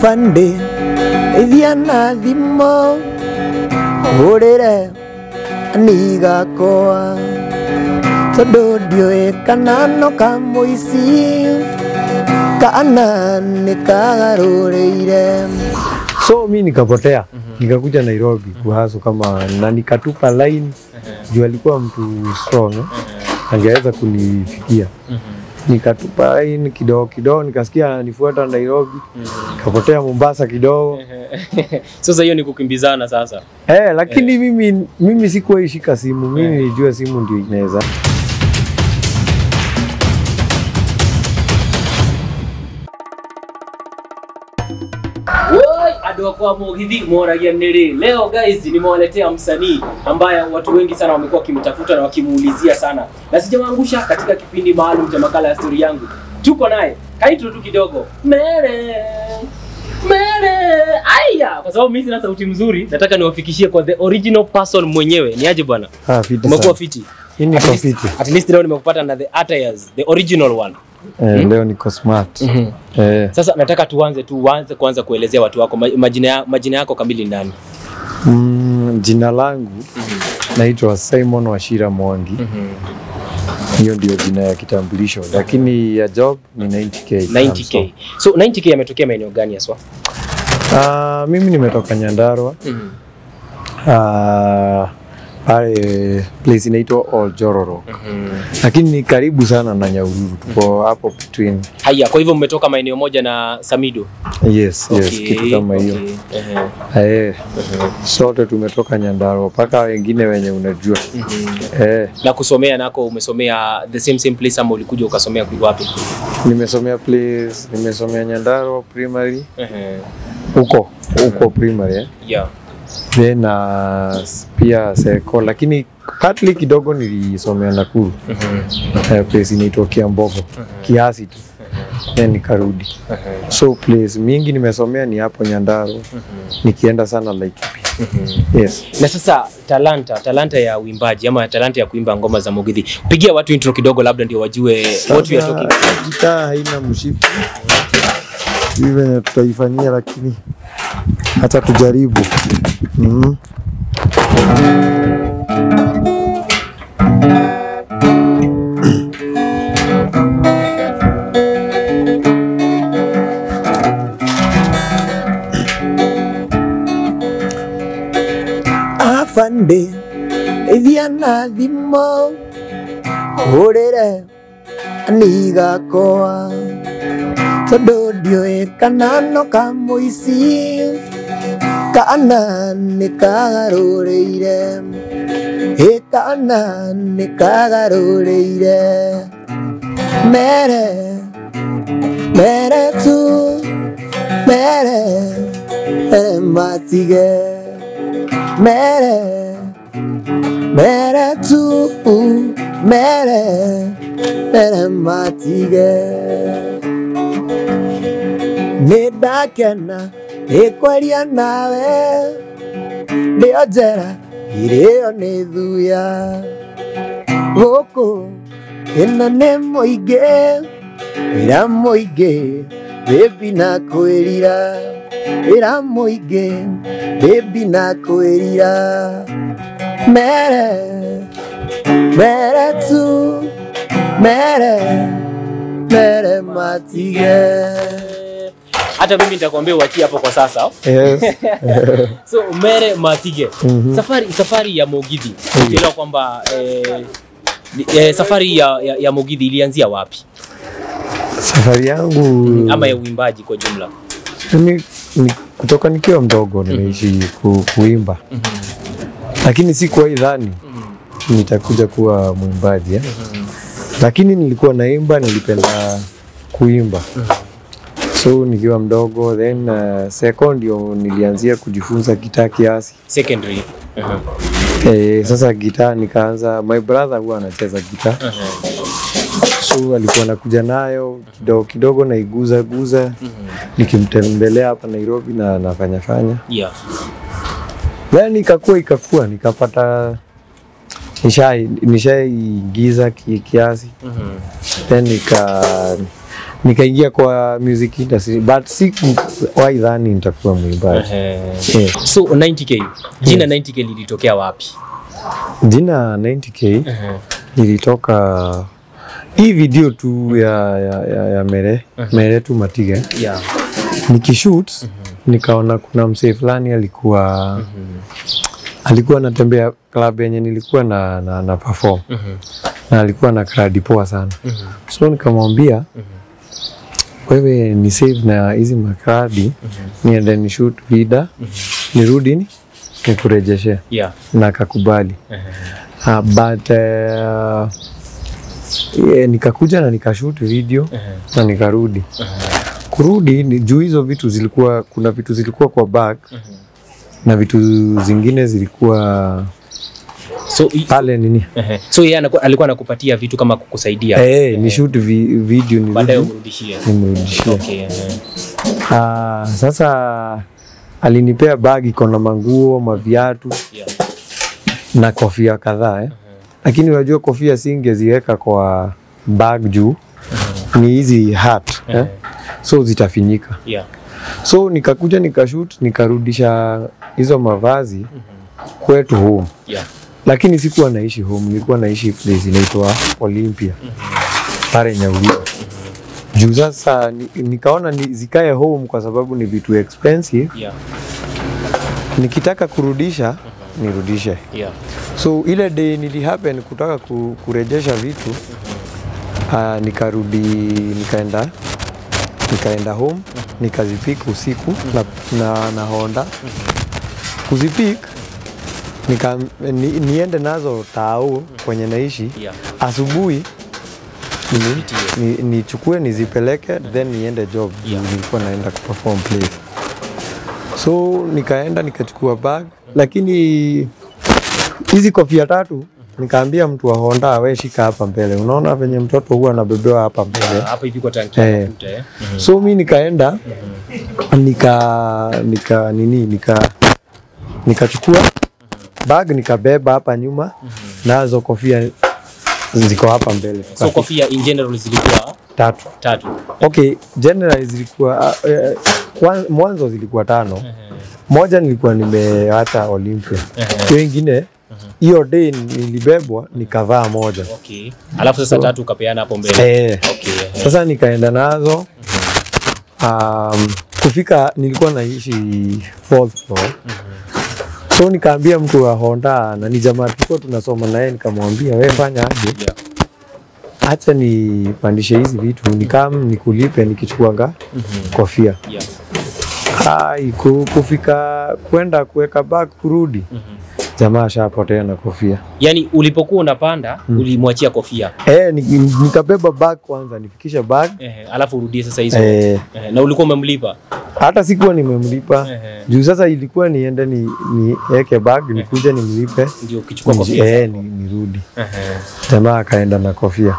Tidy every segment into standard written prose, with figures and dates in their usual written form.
Afande ithiana thimo hurire nigakoa tondu ndiũĩ kana no kamũici kana nĩkagarũrĩire. So mi nikapotea, nikakuja Nairobi kuhasu kama na nikatupa line juu alikuwa mtu strong, angeweza kunifikia. Nikatupa line kidogo kidogo, nikasikia ananifuata Nairobi, nikapotea Mombasa kidogo. Sasa hiyo ni kukimbizana sasa. Lakini mimi sikuwahi shika simu, mimi nilijua simu ndio inaweza. Kwa Mugithi Moragia Nere. Leo guys nimewaletea msanii ambaye watu wengi sana wamekuwa wakimtafuta na wakimuulizia sana. Na sijawaangusha katika kipindi maalum cha makala ya story yangu. Tuko naye. Kaitro tu kidogo. Mere. Mere. Aya, kwa sababu mimi sina sauti mzuri, nataka niwafikishie kwa the original person mwenyewe. Ni aje bwana? Ah, fiti. Umekuwa fiti. Mimi niko fiti. At least leo nimekupata na the attires, the original one. Leo niko smart. Sasa nataka tuanze kwanza kuelezea watu wako majina yako kamili nani? Jina langu naitwa Simon Wachira Mwangi. Hiyo ndio jina ya kitambulisho, lakini ya job ni 90k. 90k. So 90k yametokea maeneo gani haswa? Mimi nimetoka Nyandarua. Pale place inaitwa Oljororo. Lakini ni karibu sana na Nyahururu. Tuko hapo between. Haya, kwa hivyo mmetoka maeneo moja na Samido. Yes, okay, yes, kitu kama hiyo. Sote tumetoka Nyandarua paka wengine wenye unajua. Na kusomea nako umesomea the same place ama ulikuja ukasomea wapi? Nimesomea place, nimesomea Nyandarua primary. Huko primary Yeah. Then pia seko, lakini partly kidogo nilisomea Nakuru. Place inaitwa Kiambogo. Kiasi tu. Then nikarudi. So place mingi nimesomea ni hapo Nyandarua. Nikienda sana Laikipia. Yes. Na sasa talanta ya uimbaji ama talanta ya kuimba ngoma za Mugithi. Pigia watu intro kidogo labda ndio wajue what we are talking about. Gitaa haina mshipi. Hivi tutaifanyia lakini hata tujaribu. Afande ithiana thimo hurire nigakoa tondu ndiũĩ kana no kamũici kana nĩkagarũrĩire kana nĩkagarũrĩire mere mere tu mere matige mere mere tu mere mere matige nĩndakena nĩkwaria nawe ndĩo njera irĩo nĩ thuya gũkũ ĩno nĩ mũingĩ wĩra mũingĩ baby na kwĩrira wĩra mũingĩ baby na kwĩrira mere mere tu mere mere matige. Hata mimi nitakwambia uachie hapo kwa sasa. Yes. So mere matige. Safari ya Mugithi. Ukielewa kwamba safari ya Mugithi ilianzia wapi? Safari yangu ama ya uimbaji kwa jumla. Mimi kutoka nikiwa mdogo nimeishi kuimba. Lakini sikuwahi dhani nitakuja kuwa mwimbaji. Lakini nilikuwa naimba, nilipenda kuimba. So nikiwa mdogo, then second ndio nilianzia kujifunza gitaa kiasi. Secondary. Sasa gitaa nikaanza, my brother huwa anacheza gitaa. So alikuwa anakuja nayo kidogo kidogo naiguza guza. Nikimtembelea hapa Nairobi na nafanya fanya. Yeah. Then ikakua nikapata nishaiingiza kiasi. Then Nikaingia kwa music industry, but sikuwahi dhani nitakuwa mwimbaji. Yeah. So 90k, jina 90k lilitokea wapi? Jina 90k lilitoka hii video tu ya Mere, Mere tu Matige. Yeah. Nikishoot nikaona kuna msee fulani alikuwa alikuwa anatembea club yenye nilikuwa na perform. Na alikuwa na crowd poa sana. So nikamwambia wewe ni save na hizi makradi, niende ni shoot vida, nirudi nikurejeshe. Yeah. Na akakubali. But nikakuja na nikashoot video na nikarudi. Kurudi juu hizo vitu zilikuwa, kuna vitu zilikuwa kwa bag na vitu zingine zilikuwa so pale nini. So yeye alikuwa anakupatia vitu kama kukusaidia. Ni shoot video ni baadaye umrudishie. Nimrudishie. Okay. Sasa alinipea bag iko na manguo, maviatu na kofia kadhaa. Lakini unajua kofia singeziweka kwa bag juu ni hizi hat so zitafinyika. Yeah. So nikakuja nikashoot, nikarudisha hizo mavazi kwetu home. Yeah. Lakini sikuwa naishi home, nilikuwa naishi place inaitwa Olympia. Pale Nyahururu. Juu sasa nikaona zikae home kwa sababu ni vitu expensive. Yeah. Nikitaka kurudisha nirudishe. Yeah. So ile day nili happen kutaka kurejesha vitu, nikarudi, nikaenda home, nikazipik usiku na Honda. Kuzipik niende nazo tao kwenye naishi. Yeah. Asubuhi nichukue nizipeleke, then niende job. Yeah. Nilikuwa naenda kuperform place. So nikaenda nikachukua bag, lakini hizi kofia tatu nikaambia mtu wa Honda, wewe shika hapa mbele. Unaona venye mtoto huwa anabebewa hapa mbele. Hapa hivi kwa tanki ya mafuta. So mimi nikaenda nikachukua bag nikabeba hapa nyuma, nazo kofia ziko hapa mbele. So kofia in general zilikuwa tatu. Okay, generally zilikuwa mwanzo zilikuwa 5. Moja nilikuwa nimeacha Olympia. Hiyo ingine hiyo day nilibebwa nikavaa moja. Okay. Alafu sasa tatu ukapeana hapo mbele. Okay. Sasa nikaenda nazo. Kufika nilikuwa naishi 4th floor. So nikaambia mtu wa Honda, na ni jamaa tulikuwa tunasoma naye, nikamwambia wewe fanya aje? Yeah. Acha nipandishe hizi vitu, nikam nikulipe nikichukuanga kofia. Yeah. Ai, kufika kwenda kuweka bag kurudi. Jamaa ashapotea na kofia. Yaani ulipokuwa unapanda ulimwachia kofia. Nikabeba bag kwanza, nifikisha bag. Alafu urudie sasa hizo. Na ulikuwa umemlipa? Hata sikuwa nimemlipa. Juu sasa ilikuwa niende niweke bag, nikuje nimlipe. Ndio ukichukua kofia. Nirudi. Jamaa akaenda na kofia.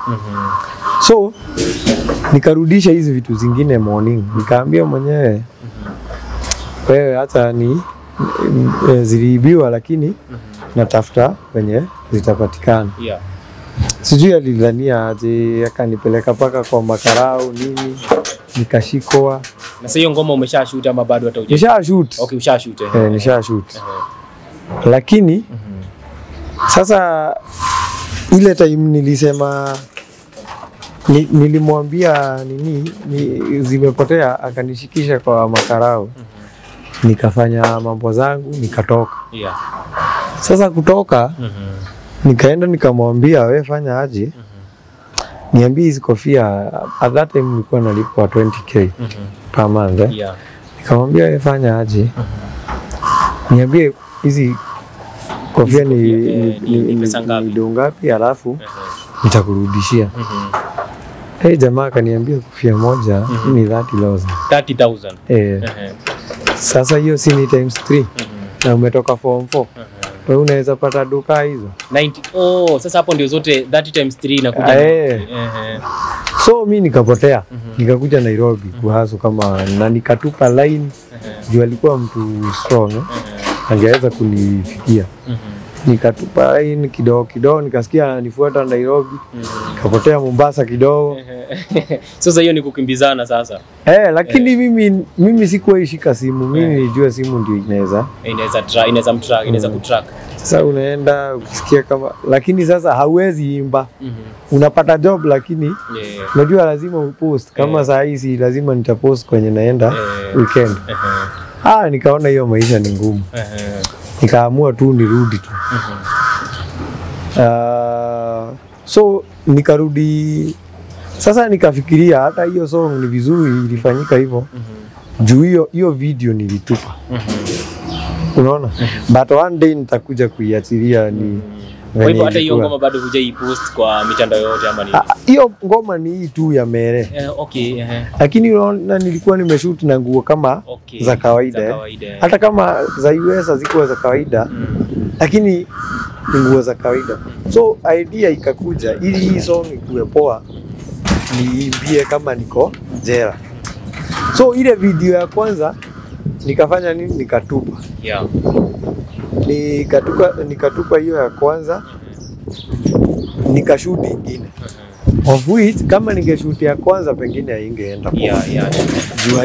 So nikarudisha hizi vitu zingine morning. Nikaambia mwenyewe wewe hata ni ziliibiwa, lakini natafuta wenye zitapatikana. Yeah. Sijui alidhania aje, akanipeleka paka kwa makarau nini, nikashikwa. Na sasa hiyo ngoma umeshashoot ama bado hata huja? Nishashoot. Okay, ushashoot. Nishashoot. Lakini sasa ile time nilisema nilimwambia nini zimepotea, akanishikisha kwa makarau. Nikafanya mambo zangu nikatoka. Yeah. Sasa kutoka nikaenda nikamwambia wewe fanya aje? Niambie hizi kofia. At that time nilikuwa nalipwa 20k per month. Yeah. Nikamwambia wewe fanya aje? Niambie hizi kofia ni pesa ngapi? Ni ngapi alafu nitakurudishia. Jamaa akaniambia kofia moja ni 30,000. 30,000. Sasa hiyo si ni times 3. Na umetoka form 4. Wewe unaweza pata duka hizo 90. Oh, sasa hapo ndio zote 30 times 3 inakuja. So mimi nikapotea. Nikakuja Nairobi kuhasu kama, na nikatupa line. Juu alikuwa mtu strong, angeweza kunifikia. Nikatupa line kidogo kidogo, nikasikia ananifuata Nairobi, nikapotea Mombasa kidogo. Sasa hiyo ni kukimbizana sasa. Lakini mimi sikuwahi shika simu, mimi nilijua simu ndio inaweza. Inaweza mtrack, inaweza kutrack. Sasa unaenda ukisikia kama, lakini sasa hauwezi imba. Unapata job lakini unajua lazima upost. Kama saa hizi lazima nitapost kwenye naenda weekend. Nikaona hiyo maisha ni ngumu. Nikaamua tu nirudi tu. So nikarudi. Sasa nikafikiria hata hiyo song ni vizuri ilifanyika hivyo. Juu hiyo video nilitupa. Unaona? But one day nitakuja kuiachilia ni. Kwa hivyo hata hiyo ngoma bado hujaipost kwa mitandao yote ama nini? Hiyo ngoma ni hii tu ya Mere. Okay. Lakini unaona nilikuwa nimeshoot na nguo kama za kawaida. Hata kama za US hazikuwa za kawaida, lakini ni nguo za kawaida. So idea ikakuja ili hii song ikuwe poa niimbie kama niko jela. So ile video ya kwanza nikafanya nini? Nikatupa. Nikatupa hiyo ya kwanza, nikashoot ingine. Of which kama ningeshoot ya kwanza pengine haingeenda poa. Juu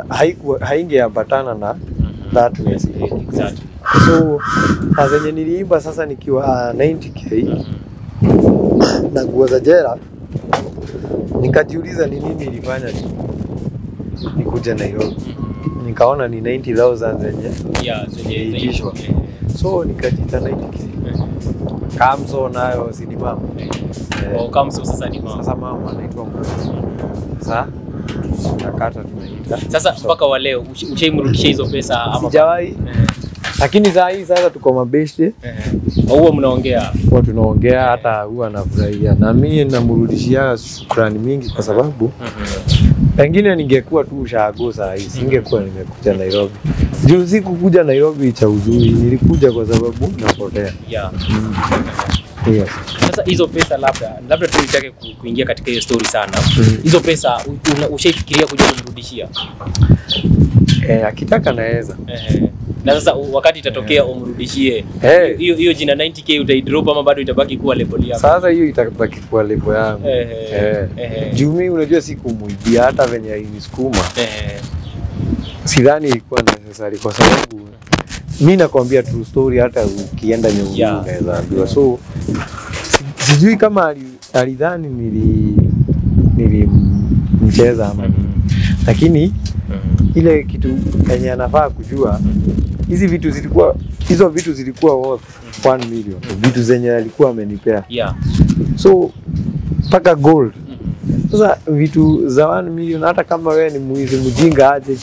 haikuwa haingeambatana na that message. Exactly. So zenye niliimba sasa nikiwa 90k na nguo za jela, nikajiuliza ni nini nilifanya nikuje Nairobi. Nikaona ni 90,000 zenye niliitishwa. So nikajiita 90k. Kamso nayo si ni mama. Kamso sasa ni mama. Sasa mama anaitwa mama. Sasa tunakata tunaita. Sasa mpaka wa leo ushaimrudishia hizo pesa ama? Sijawahi. Lakini saa hii sasa tuko mabeshte. Huwa mnaongea? Huwa tunaongea, hata huwa anafurahia. Na mimi namrudishia shukrani mingi kwa sababu pengine ningekuwa tu ushago saa hii, singekuwa nimekuja Nairobi. Juu sikukuja Nairobi cha uzuri, nilikuja kwa sababu napotea. Sasa hizo pesa labda tu nitake kuingia katika hiyo story sana. Hizo pesa ushaifikiria kuja kumrudishia? Akitaka naweza. Na sasa wakati itatokea umrudishie hiyo jina 90k utaidrop ama bado itabaki kuwa label yako? Sasa hiyo itabaki kuwa label yangu. Juu mimi unajua sikumuibia hata venye alinisukuma. Sidhani ilikuwa necessary kwa sababu mimi nakwambia true story, hata ukienda nyumbani unaweza ambiwa. So sijui kama alidhani nilimcheza ama nini. Lakini ile kitu yenye anafaa kujua, hizi vitu zilikuwa, hizo vitu zilikuwa worth 1 million. Vitu zenye alikuwa amenipea. So paka gold. Sasa vitu za 1 million hata kama wewe ni muizi mjinga aje,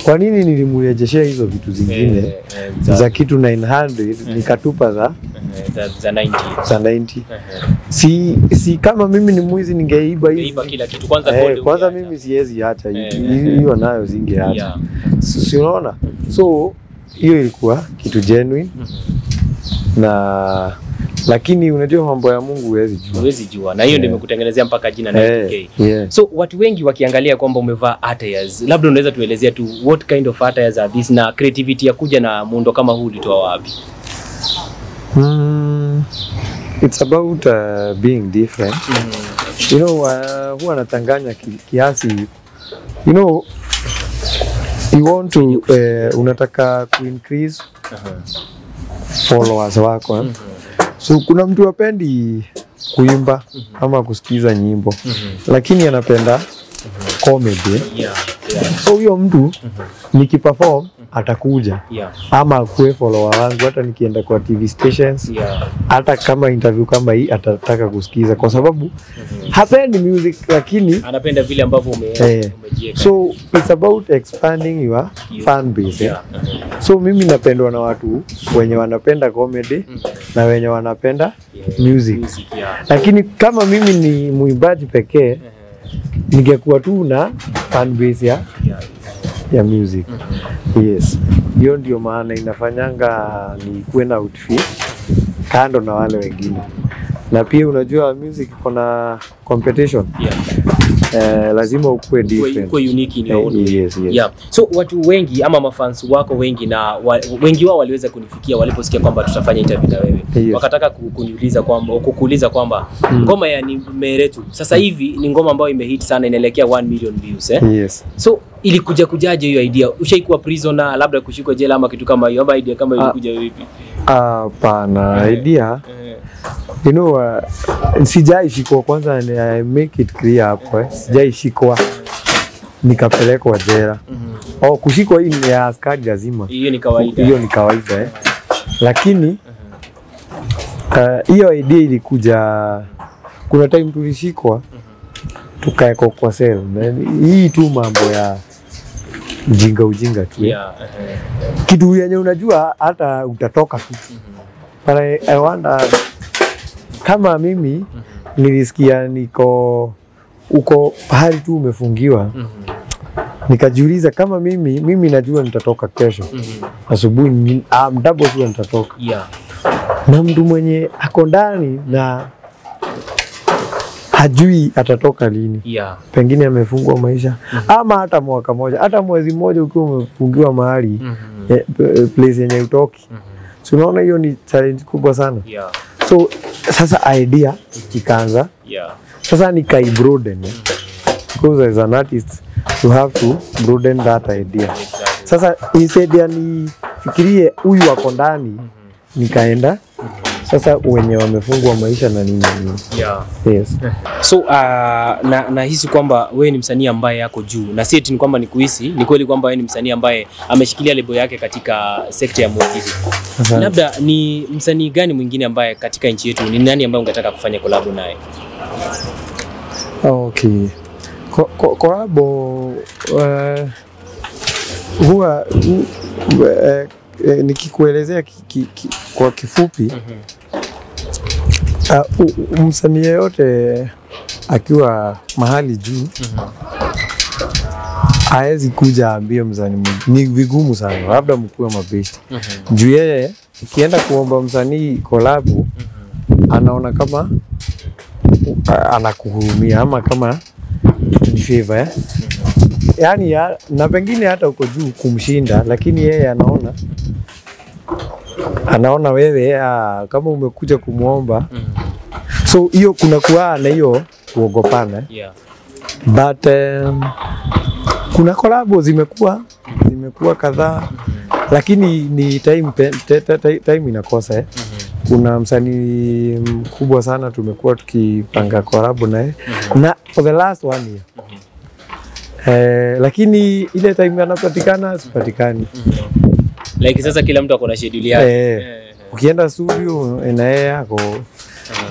kwa nini nilimrejeshea hizo vitu zingine za kitu 900 nikatupa za 90? Za 90. Si kama mimi ni mwizi ningeiba hizi. Ningeiba kila kitu kwanza gold. Kwanza mimi siwezi acha hiyo nayo singeacha. Si unaona? So hiyo ilikuwa kitu genuine. Na lakini unajua mambo ya Mungu huwezi jua. Huwezi jua. Na hiyo ndio imekutengenezea mpaka jina 90k. So watu wengi wakiangalia kwamba umevaa attires, labda unaweza tuelezea tu what kind of attires are this na creativity ya kuja na muundo kama huu ulitoa wapi? It's about being different. You know, huwa natanganya kiasi. You know, you want to unataka ku increase followers wako. So kuna mtu hapendi kuimba ama kusikiza nyimbo, lakini anapenda comedy. So huyo mtu nikiperform atakuja ama akuwe follower wangu, hata nikienda kwa TV stations, hata kama interview kama hii atataka kusikiza kwa sababu hapendi music lakini anapenda vile ambavyo umejiweka. So it's about expanding your fan base. So mimi napendwa na watu wenye wanapenda comedy na wenye wanapenda music. Lakini kama mimi ni muimbaji pekee, ningekuwa tu na fan base ya music. Yes. Hiyo ndio maana inafanyanga ni kuwe na outfit kando na wale wengine. Na pia unajua music kuna competition. Lazima ukue different. Ukue unique in your own way. Yes, yes. Yeah. So watu wengi ama mafans wako wengi na wengi wao waliweza kunifikia waliposikia kwamba tutafanya interview na wewe. Yes. Wakataka kuniuliza kwamba kukuuliza kwamba ngoma ya ni Meretu sasa hivi ni ngoma ambayo imehit sana, inaelekea 1 million views eh? Yes. So ilikuja kujaje hiyo idea? Ushaikuwa prisoner labda kushikwa jela ama kitu kama hiyo, ama idea kama ilikuja vipi? Hapana, idea you know, sijaishikwa kwanza, I make it clear hapo sijaishikwa nikapelekwa jela. Oh, kushikwa hii ni ya askari lazima. Hiyo ni kawaida. Hiyo ni kawaida Lakini hiyo idea ilikuja, kuna time tulishikwa tukaekwa kwa cell. Hii tu mambo ya ujinga tu. Kitu yenye unajua hata utatoka tu. But I wonder kama mimi nilisikia niko uko pahali tu umefungiwa. Nikajiuliza kama mimi najua nitatoka kesho. Asubuhi double sure nitatoka. Na mtu mwenye ako ndani na hajui atatoka lini. Pengine amefungwa maisha ama hata mwaka moja, hata mwezi mmoja ukiwa umefungiwa mahali place yenye utoki. So unaona hiyo ni challenge kubwa sana. So sasa idea ikaanza. Sasa nikai broaden. Because as an artist you have to broaden that idea. Sasa instead ya nifikirie huyu ako ndani, nikaenda sasa wenye wamefungwa maisha na nini nini. Yes. So nahisi kwamba wewe ni msanii ambaye yako juu, na si eti ni kwamba nikuhisi, ni kweli kwamba wewe ni msanii ambaye ameshikilia lebo yake katika sekta ya muziki. Labda ni msanii gani mwingine ambaye katika nchi yetu, ni nani ambaye ungetaka kufanya collab naye? Okay. Collab huwa nikikuelezea kwa kifupi, msanii yeyote akiwa mahali juu haezi kuja ambie msanii, ni vigumu sana, labda mkuwe mabesti. Juu yeye ukienda kuomba msanii collab anaona kama anakuhurumia ama kama ni favor Yaani na pengine hata uko juu kumshinda, lakini yeye anaona wewe kama umekuja kumuomba. So hiyo kuna kuwa na hiyo kuogopana. But kuna collab zimekuwa kadhaa, lakini ni time inakosa Kuna msanii mkubwa sana tumekuwa tukipanga collab naye na for the last 1 year. Lakini ile time anapatikana sipatikani. Like sasa kila mtu akona schedule yake. Ukienda studio na yeye ako.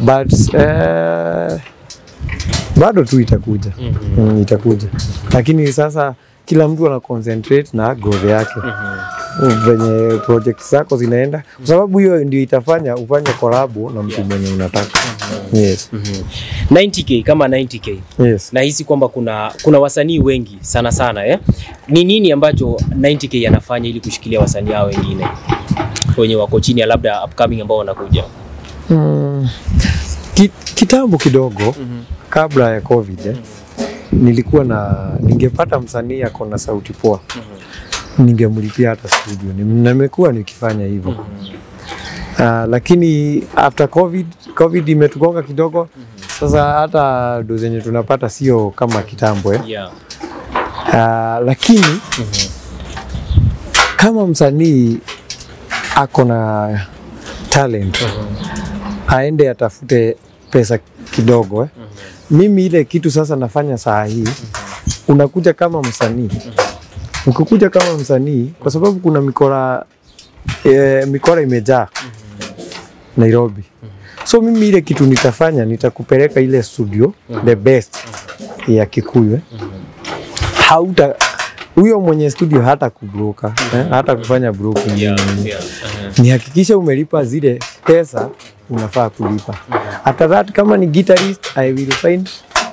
But bado tu itakuja. Itakuja. Lakini sasa kila mtu ana concentrate na growth yake. Venye project zako zinaenda, kwa sababu hiyo ndio itafanya ufanye collab na mtu mwenye unataka. Yes. 90k kama 90k. Yes. Nahisi kwamba kuna wasanii wengi sana sana Ni nini ambacho 90k anafanya ili kushikilia wasanii hao wengine wenye wako chini ya labda upcoming ambao wanakuja? Kitambo kidogo kabla ya COVID nilikuwa na ningepata msanii ako na sauti poa, ningemlipia hata studio. Nimekuwa nikifanya hivyo. Lakini after COVID imetugonga kidogo. Sasa hata do zenye tunapata sio kama kitambo Lakini kama msanii ako na talent aende atafute pesa kidogo Mimi ile kitu sasa nafanya saa hii, unakuja kama msanii. Ukikuja kama msanii, kwa sababu kuna mikora imejaa Nairobi. So mimi ile kitu nitafanya, nitakupeleka ile studio the best ya Kikuyu. Hauta huyo mwenye studio hata kubroka, hata kufanya broking. Nihakikisha umelipa zile pesa unafaa kulipa. After that, kama ni guitarist, I will find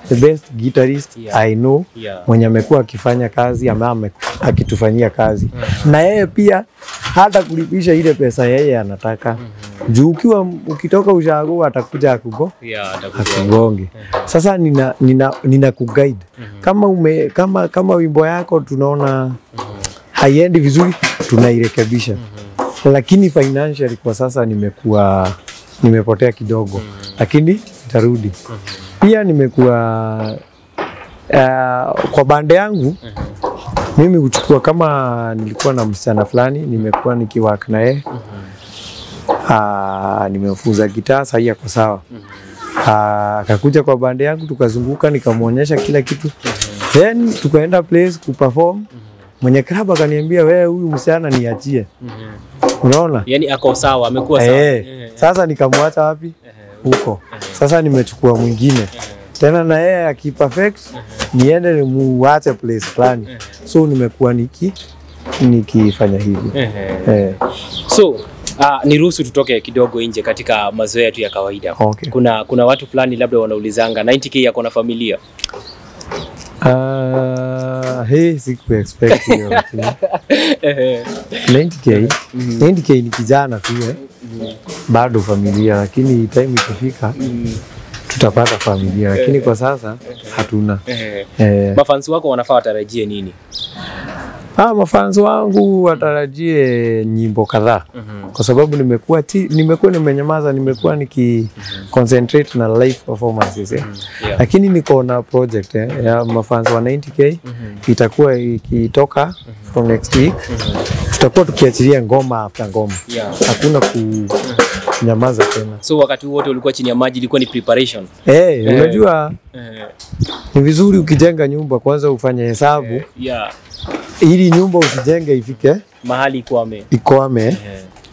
the best guitarist I know, mwenye amekuwa akifanya kazi ama akitufanyia kazi. Na yeye pia hata kulipisha ile pesa yeye anataka. Juu ukiwa ukitoka ushago atakuja akugonge. Sasa nina kuguide. Kama kama wimbo yako tunaona haiendi vizuri, tunairekebisha. Lakini financially kwa sasa nimekuwa nimepotea kidogo, lakini nitarudi. Pia nimekuwa kwa bande yangu mimi huchukua, kama nilikuwa na msichana fulani nimekuwa nikiwork na yeye. Nimefunza gitaa, sasa yako sawa. Akakuja kwa bande yangu tukazunguka, nikamuonyesha kila kitu. Then tukaenda place kuperform. Mwenye club akaniambia wewe huyu msichana niachie. Unaona? Yaani ako sawa, amekuwa sawa. Sasa nikamwacha wapi? Huko. Sasa nimechukua mwingine. Tena na yeye akiperfect niende nimuache place fulani. So nimekuwa nikifanya hivi. So niruhusu tutoke kidogo nje katika mazoea yetu ya kawaida. Okay. Kuna watu fulani labda wanaulizanga 90k yako na familia. Hey, siku expect hiyo. 90k. 90k ni kijana tu Bado familia, lakini time ikifika tutapata familia, lakini kwa sasa hatuna. Mafans wako wanafaa watarajie nini? Mafans wangu watarajie nyimbo kadhaa. Kwa sababu nimekuwa nimenyamaza, nimekuwa niki concentrate na live performances. Lakini niko na project ya mafans wa 90k itakuwa ikitoka from next week. Tutakuwa tukiachilia ngoma after ngoma. Hakuna kunyamaza tena. So wakati wote ulikuwa chini ya maji ilikuwa ni preparation. Unajua ni vizuri ukijenga nyumba kwanza ufanye hesabu. Ili nyumba usijenge ifike mahali ikwame.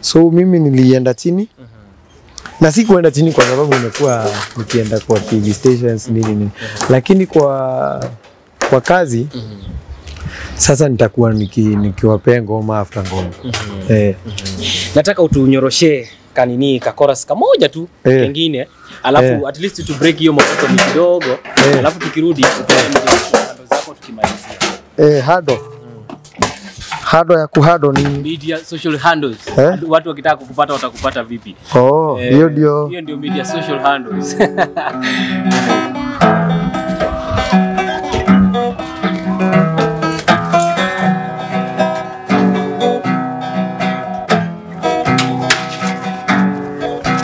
So mimi nilienda chini. Na si kuenda chini kwa sababu nimekuwa nikienda kwa TV stations nini nini. Lakini kwa kazi sasa nitakuwa nikiwapea ngoma after ngoma. Nataka utunyoroshee kanini ka chorus kamoja tu kengine, alafu at least to break hiyo moto kidogo, alafu tukirudi tutaenda zako tukimalizia. Hado. Hado ya kuhado ni media social handles. Watu wakitaka kukupata watakupata vipi? Hiyo ndio media social handles.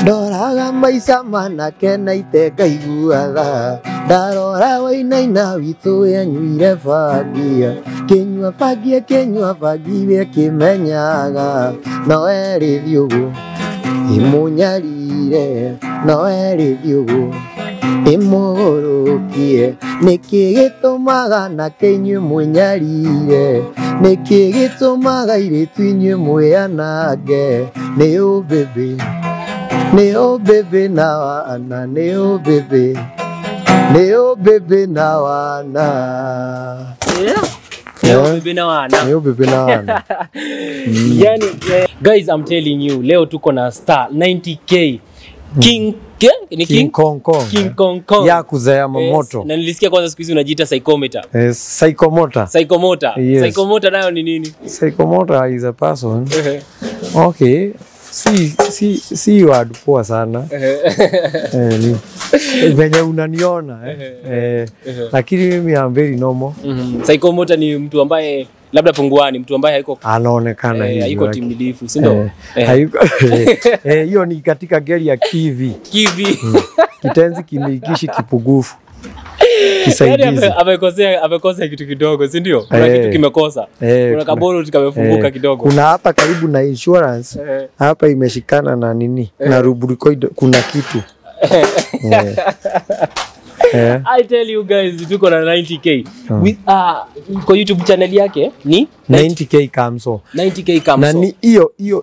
Ndoraga maica manake na ite ngaiguaga, ndarora wainaina witũ yanyuire bangia, kĩnyua bangia kĩnyua bangi we kĩmenyaga, no erĩ thiũgũ ĩmũnyarire, no erĩ thiũgũ ĩmũgũrũkie, nĩkĩ gĩtũmaga nake inyuĩ mwĩnyarire, nĩkĩ gĩtũmaga airĩtu inyuĩ mwĩanange, nĩ ũbĩbĩ nĩ ũbĩbĩ na wana, nĩ ũbĩbĩ, nĩ ũbĩbĩ na wana. Nĩ ũbĩbĩ na wana. Nĩ ũbĩbĩ na wana. Yani, guys, I'm telling you, leo tuko na star 90k King ni King Kong Kong. King Kong Kong. Ya kuzea moto. Na nilisikia kwanza siku hizi unajiita psychometer. Psychomotor. Psychomotor. Yes. Psychomotor nayo ni nini? Psychomotor is a person. Okay. Si word poa sana. Ni venye unaniona lakini mimi am very normal. Psychomotor ni mtu ambaye labda punguani, mtu ambaye haiko anaonekana hivi, haiko timilifu, si ndio? Hayuko. Hiyo ni katika gari ya kivi. Kivi. Kitenzi kimilikishi kipungufu. Kisaidizi. Amekosea kitu kidogo, si ndio? Kuna kitu kimekosa. Kuna kaboro tukamefunguka kidogo. Kuna hapa karibu na insurance, hapa imeshikana na nini? Na rubricoid kuna kitu. I tell you guys, tuko na 90k. With kwa YouTube channel yake ni 90k Kamso. 90k Kamso. Na ni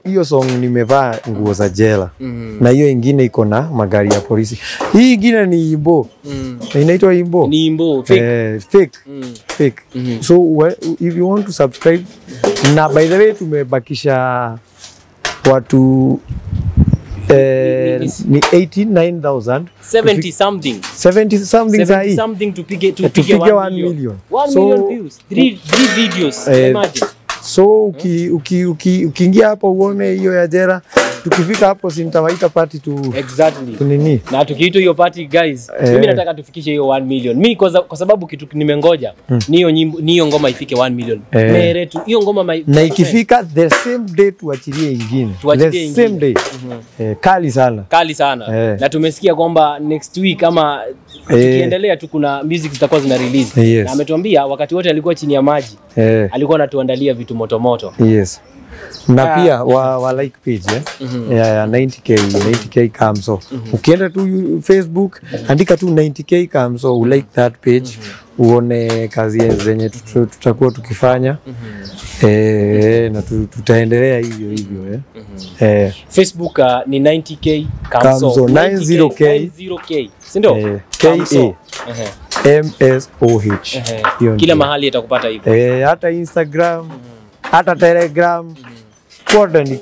hiyo song nimevaa nguo za jela. Na hiyo ingine iko na magari ya polisi. Hii ingine ni imbo. Inaitwa imbo. Ni imbo fake. Fake. Fake. So if you want to subscribe, na by the way tumebakisha watu ni 89,000 70 something. 70 something 70 something to pick 1 million. 1 million views, 3 videos, imagine. So ukiingia hapo uone hiyo ya jela, Tukifika hapo si nitawaita party tu. Exactly. Tunini. Na tukiitwa hiyo party guys, mimi nataka tufikishe hiyo 1 million. Mimi kwa sababu kitu nimengoja ni hiyo nyimbo, ni hiyo ngoma ifike 1 million. Mere tu hiyo ngoma na ikifika the same day tuachilie ingine. The same day. Kali sana. Kali sana. Na tumesikia kwamba next week ama tukiendelea tu kuna music zitakuwa zina release. Yes. Na ametuambia wakati wote alikuwa chini ya maji. Alikuwa anatuandalia vitu moto moto. Yes. Na pia wa like page ya 90k Kamso. Ukienda tu Facebook andika tu 90k Kamso, u like that page, uone kazi zenye tutakuwa tukifanya. Na tutaendelea hivyo hivyo. Facebook ni 90k Kamso, 90k, si ndio? K A M S O H. Kila mahali itakupata hivyo. Hata Instagram, hata Telegram, kote ni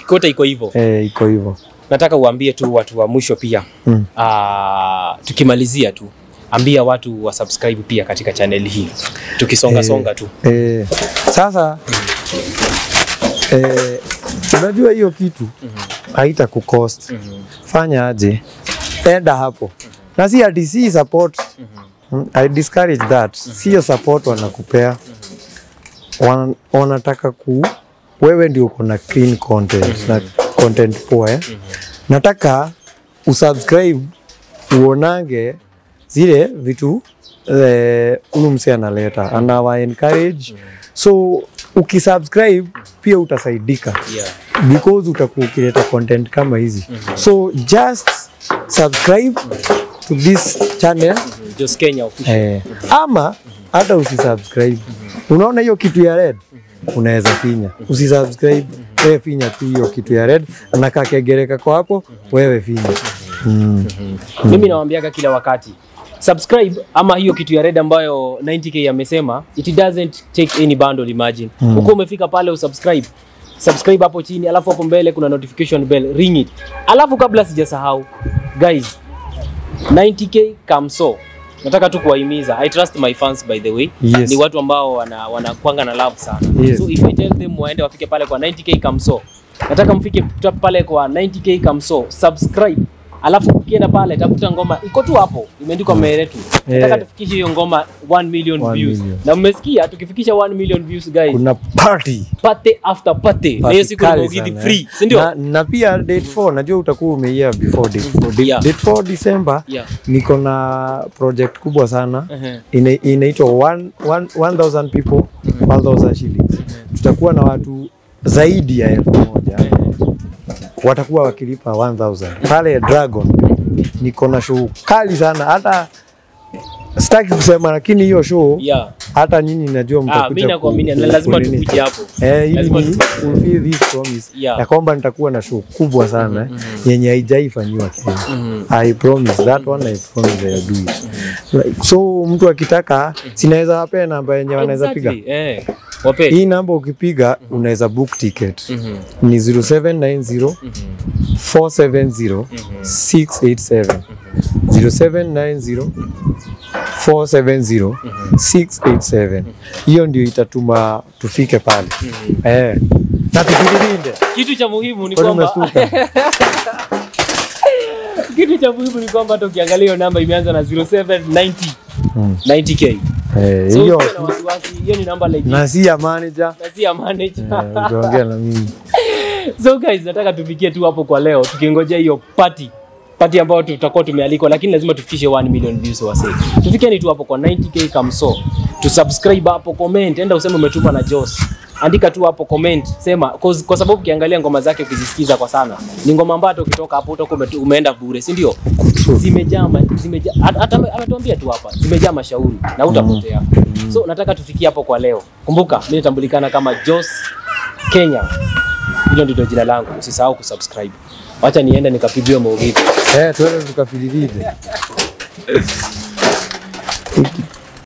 kote iko hivyo. Iko hivyo. Nataka uambie tu watu wa mwisho pia. Tukimalizia tu, ambia watu wa subscribe pia katika channel hii. Tukisonga songa tu. Sasa unajua hiyo kitu haitakucost. Fanya aje? Enda hapo. Na si ati si support. I discourage that. Sio support wanakupea. Wanataka ku wewe ndio uko na clean content na content poa. Nataka usubscribe uonange zile vitu huyu msee analeta, anawa encourage. So ukisubscribe pia utasaidika. Because utakuwa ukileta content kama hizi. So just subscribe to this channel, Joss Kenya Official. Ama hata usisubscribe. Unaona hiyo kitu ya red, unaweza finya. Usisubscribe, wewe finya tu hiyo kitu ya red na kakegereka kwa hapo, wewe finya. Mimi nawaambiaga kila wakati, subscribe ama hiyo kitu ya red ambayo 90k amesema, it doesn't take any bundle, imagine. Uko umefika pale usubscribe. Subscribe hapo chini, alafu hapo mbele kuna notification bell, ring it. Alafu kabla sijasahau, guys, 90k Kamso. Nataka tu kuwahimiza. I trust my fans by the way. Yes. Ni watu ambao wanakuanga na love sana. Yes. So if I tell them waende wafike pale kwa 90k Kamso. Nataka mfike pale kwa 90k Kamso, subscribe. Alafu ukienda pale tafuta ngoma iko tu hapo, imeandikwa Meretu. Nataka tufikishe hiyo ngoma 1 million views. Na mmesikia tukifikisha 1 million views guys, kuna party. Party after party. Na hiyo siku ni free, si ndio? Na pia date 4 najua utakuwa umeia before date 4. Date 4 December niko na project kubwa sana. Inaitwa 1000 people, 1000 shillings. Tutakuwa na watu zaidi ya 1000. Watakuwa wakilipa 1000 pale Dragon. Niko na show kali sana, hata sitaki kusema, lakini hiyo show hata nyinyi najua mtakuja. Mimi nakuamini, lazima tukuje hapo. Lazima fulfill this promise ya kwamba nitakuwa na show kubwa sana yenye haijaifanywa Kenya. I promise that one, I promise I will do it. Like, so mtu akitaka sinaweza wapea namba yenye wanaweza piga. Wape. Hii namba ukipiga unaweza book ticket. Ni 0790 470 687. 0790 470 687. Hiyo ndio itatuma tufike pale. Na tujilinde. Kitu cha muhimu ni kwamba kitu cha muhimu ni kwamba hata ukiangalia hiyo namba imeanza na 0790 90k. So, hiyo hiyo ni namba legit. Na si ya manager. Na si ya manager. Utaongea na mimi. So guys, nataka tufikie tu hapo kwa leo, tukingojea hiyo party. Party ambayo tutakuwa tumealikwa, lakini lazima tufikishe 1 million views wase. Tufikieni tu hapo kwa 90k Kamso. Tu subscribe hapo, comment, enda useme umetuma na Joss. Andika tu hapo comment, sema kwa sababu ukiangalia ngoma zake ukizisikiza kwa sana, ni ngoma ambayo ukitoka hapo utakuwa umeenda bure, si ndio? Zimejaa, hata ametuambia tu hapa, zimejaa mashauri na utapotea. So nataka tufikie hapo kwa leo. Kumbuka mimi natambulikana kama Joss Kenya. Hilo ndilo jina langu. Usisahau kusubscribe. Wacha niende nikapigiwe maumivu. Tuende tukafililide.